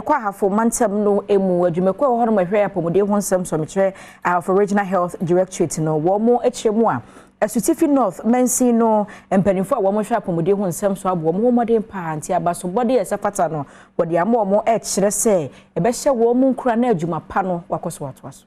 Yɛkɔ Ahafo mantam no mu, adwumakuo a ɛwɔ hɔnom ɛhwɛ apɔmuden ho nsɛm sɔmekyerɛ, Ahafo Regional Health Directorate no, wɔn mo akyerɛ mu a Asutifi North mansin no mpanimfoɔ a wɔn hwɛ apɔmuden ho nsɛm so aboɔ wɔn ho mmɔden paa, nti abasobɔde a ɛsɛ fata no wɔde ama wɔn, ɛkyerɛ sɛ ɛbɛhyɛ wɔn mu nkura na adwuma pa no wakɔ so atoa so.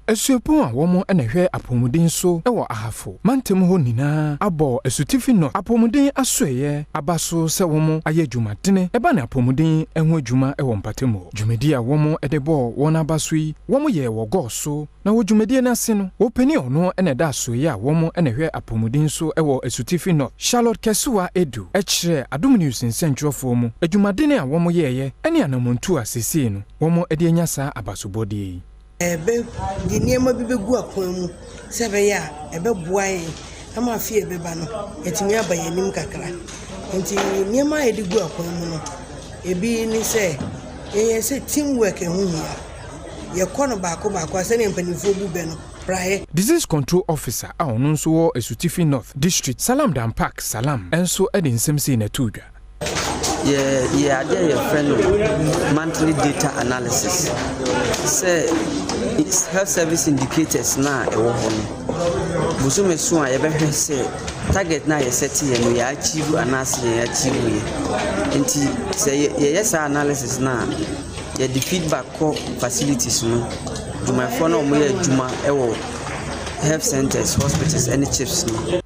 Asuapɔn a wɔn na hwɛ apɔmuden so wɔ Ahafo mantam hɔ nyinaa abɔ Asutifi North apɔmuden asoɛeɛ aba so sɛ wɔn ayɛ adwumadene ɛba ne apɔmuden ho adwuma wɔ mpatamu hɔ. Dwumadi a wɔn de bɔɔ wɔn aba so yi, wɔn yɛ wɔ gɔɔ so, na wɔ dwumadie no ase no, wɔpanin ɔno na ɛda asoɛeɛ a wɔn na hwɛ apɔmuden so wɔ Asutifi North, Charlotte Kɛsewa Edu, kyerɛ Adom News nsɛntwerɛfoɔ mu adwumadene a wɔn yɛɛyɛ ne anammɔntu a seesei no wɔn de anya saa abasobɔdeɛ yi. Ɛbɛ de nneɛma bi bɛgu akwan mu sɛ ɛbɛyɛ a ɛbɛboa yɛn ama afe a ɛbɛba no yɛatumi aba yɛn anim kakra. Nti nneɛma a yɛde gu akwan mu no, ebi ne sɛ yɛyɛ sɛ team work ho hia. Yɛkɔ no baako baako a, sɛdeɛ mpanimfoɔ bu bɛ no praeɛ. Disease Control Officer a ɔno nso wɔ Asutifi North District, Salam Dampak Salam, nso de nsɛm sei na ɛtoo dwa. Yɛ adeɛ a yɛfrɛ no monthly data analysis sɛ health service indicators na ɛwɔ hɔ no, bosome so a yɛbɛhwɛ sɛ target na yɛsɛte yɛ no, yɛ achieve anaasɛ yɛn achieve yɛ. Nti sɛ yɛyɛ saa analysis no a, yɛde feedback kɔ facilities no, dwumayɛfoɔ no a wɔyɛ adwuma wɔ health centers, hospitals ne CHPS no.